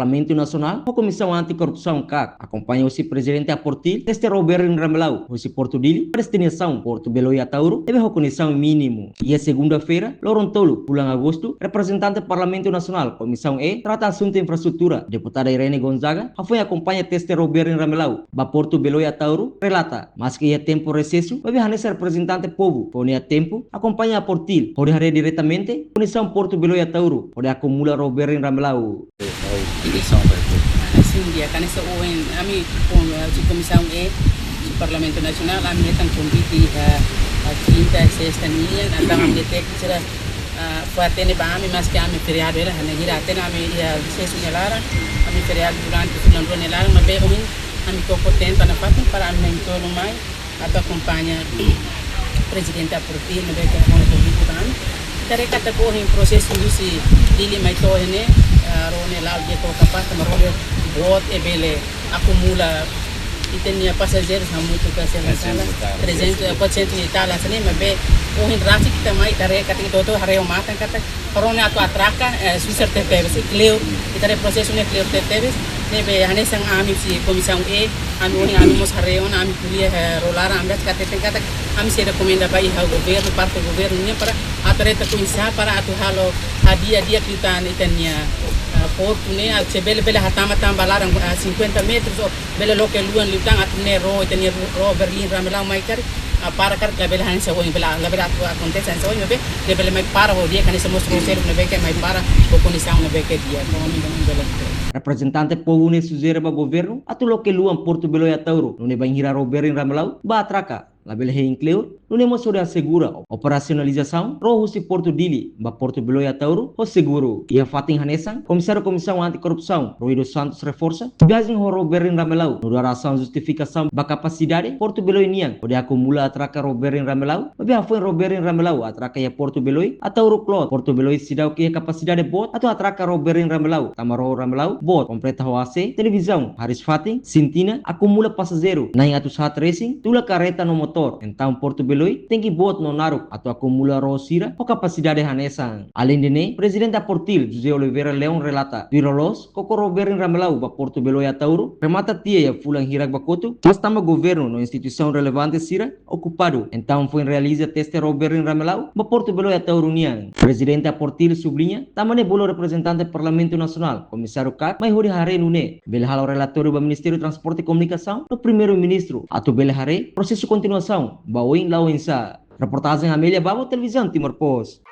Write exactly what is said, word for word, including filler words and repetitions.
Parlamentu Nasionál ho Komisaun Anti-Korrupsaun, KAK, akompaña husi Prezidente Aportil teste ró-berin Ramelau husi Portu Dili ba destinasaun Portu Belo Ataúro ne'ebé ho kondisaun mínimu. Iha segunda-feira, loron tolu, fulan Agostu, reprezentante Parlamentu Nasionál, Komisaun E, trata asuntu infraestrutura, Deputada Irene Gonzaga, hafoin akompaña teste ró-berin Ramelau ba Portu Belo Ataúro, relata, maski iha tempu resesu, maibé hanesan reprezentante povu, fó nia tempu, akompaña Aportil hodi haree diretamente kondisaun Portu Belo Ataúro hodi akumula ró-berin Ramelau. Ai, diresaun ba itu. Hanesan di'ak, hanesan ohin, ami, husi Komisaun E, husi Parlamentu Nasionál, ami hetan konvite, eh, eh, kinta, sesta nian, entaun ami detekta sira, eh, fó hatene ba ami, maski ami feriadu hela, hanesan hira hatene ami iha resesu nia laran, ami feriadu durante fulan rua nia laran, maibé ohin ami to'o kontente nafatin para ami na'in-tolu mai atu akompaña Prezidente Aportil ne'ebé ke fó konvite ba ami. Ita haree katak ohin prosesu husi Dili mai to'o ne'e, eh, ró ne'e la'o di'ak ho kapás, tanba ró ne'e boot, eh, bele akumula, ita-nia pasajeirus hamutuk ka sela sala, trezentos e tal. Trezentos, quatrocentos e tal, hanesan ne'e, maibé ohin rasik ita mai, ita haree katak ita hotu haree ho matan katak ró ne'e atu atraka, eh, susar tebetebes, i kleur, ita haree prosesu ne'e kleur tebetebes, ne'ebé hanesan ami husi Komisaun E, ami ohin ami mós haree ona, ami ko'alia, eh, ró laran, ami rasik hateten katak, ami sei rekomenda ba iha governu, parte governu nian para atu haree atu oinsá para atu halo hadi'a di'ak liután ita-nia, eh, portu ne'e, atu sei bele, bele hatama tan ba laran, eh, cinquenta metros, ou bele loke luan liután atu nune'e ró, ita-nia ró-berin Ramelau mai karik, ah, para karik labele hanesan ohin, bele, labele atu akontese hanesan ohin, maibé ne'e bele mai para ho di'ak, hanesan mós ró seluk ne'ebé ke mai para ho kondisaun ne'ebé ke di'ak, ho ami bele. Reprezentante povu ne'e sujere ba governu atu loke luan Portu Belo Ataúro, nune'e bainhira ró-berin Ramelau bá atraka, labele hein kleur, nune'e mós hodi asegura operasionalizasaun ró husi Portu Dili ba Portu Belo Ataúro ho seguru. Iha fatin hanesan, Komisáriu Komisaun Anti-Korrupsaun, Rui dos Santos, reforsa, viajen ho ró-berin Ramelau nu'udar asaun justifikasaun ba kapasidade Portu Belo nian hodi akumula atraka ró-berin Ramelau, maibé hafoin ró-berin Ramelau atraka iha Portu Belo, Ataúro kloot, Portu Belo seidauk iha kapasidade boot atu atraka ró-berin Ramelau, tanba ró Ramelau boot, kompleta ho AC, televizaun, hariis-fatin, sintina, akumula pasajeiru na'in atus haat resin, tula karreta no motór. Entaun Portu Belo tenke boot no naruk atu akumula ró sira ho kapasidade hanesan. Aleinde ne'e, Prezidente Aportil, José Oliveira Leão, relata, tuir loloos, koko ró-berin Ramelau ba Portu Belo Ataúro remata tiha iha fulan hirak ba kotuk, mas tanba governu no instituisaun relevante sira okupadu, entaun foin realiza teste ró-berin Ramelau ba Portu Belo Ataúro nian. Prezidente Aportil subliña, tanba ne'e bolu reprezentante Parlamentu Nasionál, Komisáriu KAK, mai hodi haree nune'e, bele halo relatóriu ba Ministériu Transporte e Komunikasaun no Primeiru-Ministru, atu bele haree prosesu kontinuasaun ba oin la'o oinsá. Reportajen Amélia Babo, Televizaun Timor Post.